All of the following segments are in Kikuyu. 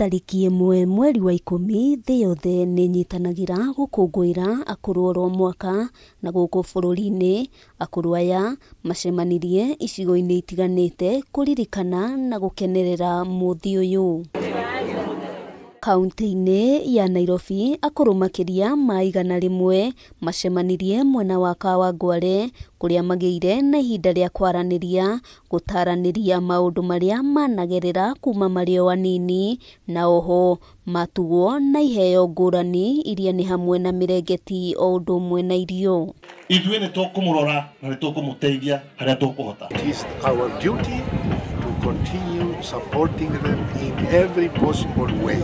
Tarĩki 1 mweri wa 10 thĩ yothe nĩ ĩnyitanagĩra gũkũngũĩra akũrũ oro mwaka na gũkũ bũrũri-inĩ akũrũ aya macemanirie icigo-inĩ itiganĩte kũririkana na gũkenerera mũthĩ ũyũ. Kaunti-inĩ ya Nairobi akũrũ makĩria ma 100 macemanirie mwena wa Kawangware kũrĩa magĩire na ihinda rĩa kwaranĩria gũtaranĩria maũndũ marĩa managerera kuma marĩ o anini na oho matugwo na iheo ngũrani iria nĩ hamwe na mĩrengeti o ũndũ ũmwe na irio. Ithuĩ nĩ tũkũmũrora na nĩ tũkũmũteithia harĩa tũkũhota. It is our duty to continue supporting them in every possible way.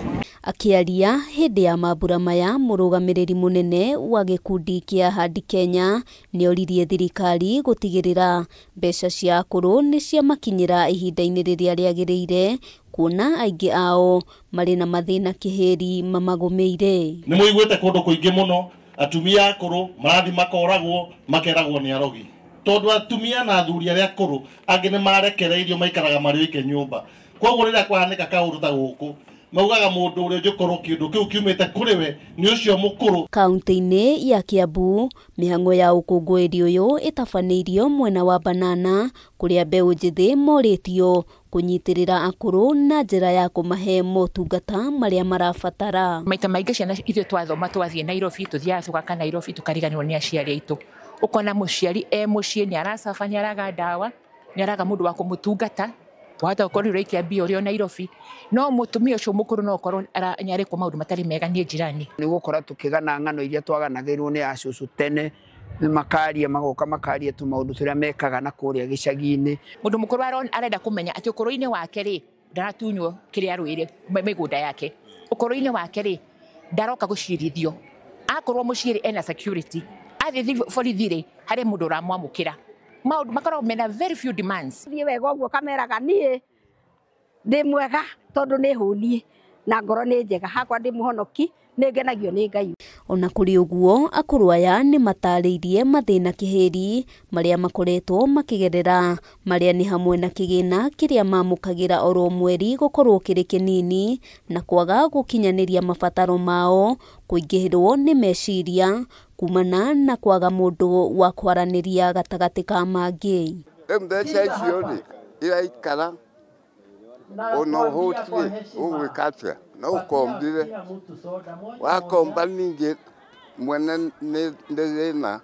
Akĩaria hĩndĩ ya mambura maya mũrũgamĩrĩri mũnene wa gĩkundi kĩa Handi Kenya nĩoririe thirikari gũtigĩrĩra mbeca cia akũrũ nĩ ciamakinyĩra ihinda-inĩ rĩrĩa rĩagĩrĩire kuona aingĩ ao marĩ na mathĩna kĩhĩri mamagũmĩire. Nĩ mũiguĩte kũndũ kũingĩ mũno atumia akũrũ marathi makoragwo makeragwo nĩ arogi tondũ atumia na athuri arĩa akũrũ angĩ nĩ marekereirio maikaraga marĩ oike nyũmba koguo rĩrĩa kwahanĩka kaũndũ ta gũkũ maugaga mũndũ ũrĩa ũngĩkorwo kĩndũ kĩu kiumĩte kũrĩ we nĩ ũcio mũkũrũ. Kaunti-inĩ ya Kiambu mĩhang'o ya ũkũngũĩri ũyũ ĩtabanĩirio mwena wa Banana kũrĩa mbeũ njĩthĩ morĩtio kũnyitĩrĩra akũrũ na njĩra ya kũmahe motungata marĩa marabatara. Maita maingĩ ciana ithuĩ twathoma twathiĩ Nairobi tũthiaga tũgaka Nairobi tũkariganĩrwo nĩ aciari aitũ. Ũkona mũciari e mũciĩ nĩ aracaba nĩ araga ndawa nĩ araga mũndũ wa kũmũtungata wahota gũkorwo ũraikia mbia ũrĩ o Nairobi no mũtumia ũcio mũkũrũ no ũkorwo nĩ arĩkwo maũndũ matarĩ mega nĩ njirani. Nĩ gũkora tũkĩgana ng'ano iria twaganagĩrwo nĩ acũcũ tene makaria magoka makaria tũmaũndũ tũrĩa mekaga na kũrĩa gĩcagi-inĩ. Mũndũ mũkũrũ arenda kũmenya atĩ ũkũrũ-inĩ wake rĩ ndaratunywo kĩrĩa arũĩre mĩgũnda yake, ũkũrũ-inĩ wake rĩ ndaroka gũcirithio, akorwo mũciĩ rĩ ena security athiĩ borithi rĩ harĩ mũndũ ũramwamũkĩra. Maũndũ makoragwo mena very few demands. Thiĩ wega ũguo kameraga niĩ ndĩ mwega tondũ nĩ hũniĩ na ngoro nĩ njega hakwa ndĩ mũhonoki nĩ ngenagio nĩ Ngai. Ona kũrĩ ũguo akũrũ aya nĩ matarĩirie mathĩna kĩhĩri marĩa makoretwo makĩgerera marĩa nĩ hamwe na kĩgĩna kĩrĩa mamũkagĩra oro mweri gũkorwo kĩrĩ kĩnini na kwaga gũkinyanĩria mabataro mao kũingĩhĩrwo nĩ meciria kumana na kwaga mũndũ wa kwaranĩria gatagatĩ ka mangĩ. Rĩu mbeca icio rĩ iraikara ona ũhũtiĩ ũgwĩka atĩa no ũkombire wakomba ningĩ mwene nĩ thĩna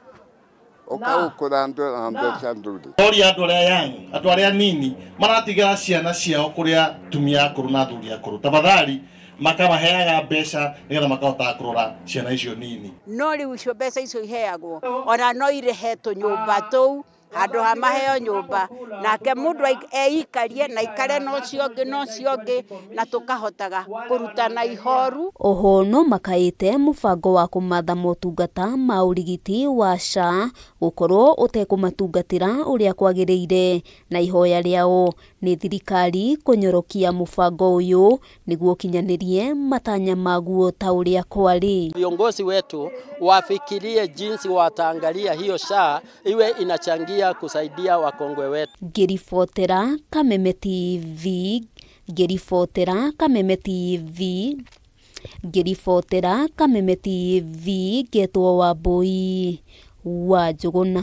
ũkagũkũra na mbeca ndũrĩ. Oria andũ arĩa young andũ arĩa nini maratigĩra ciana ciao kũrĩa atumia akũrũ na athuri akũrũ tafadhali makamaheaga mbeca nĩgetha makahotaga kũrora ciana icio nini. No rĩu icio mbeca icio iheagwo ona no irehe tũnyũmba tũu handũ ha maheo nyũmba nake mũndũ eikarie na ikare na ũcio ũngĩ na ũcio ũngĩ na tũkahotaga kũrutana ihoru. Oho no makaĩte mũbango wa kũmatha motungata ma ũrigiti wa SHA gũkorwo ũtekũmatungatĩra ũrĩa kwagĩrĩire na ihoya rĩao nĩ thirikari kũnyorokia mũbango ũyũ nĩguo ũkinyanĩrie matanya maguo ta ũrĩa kwarĩ. Viongozi wetu wafikirie jinsi wataangalia hiyo SHA iwe inachangia kusaidia wakongwe wetu. Ngĩribotera Kameme TV, ngĩribotera Kameme TV, ngĩribotera Kameme TV, ngetwo Wambui wa Njũgũna.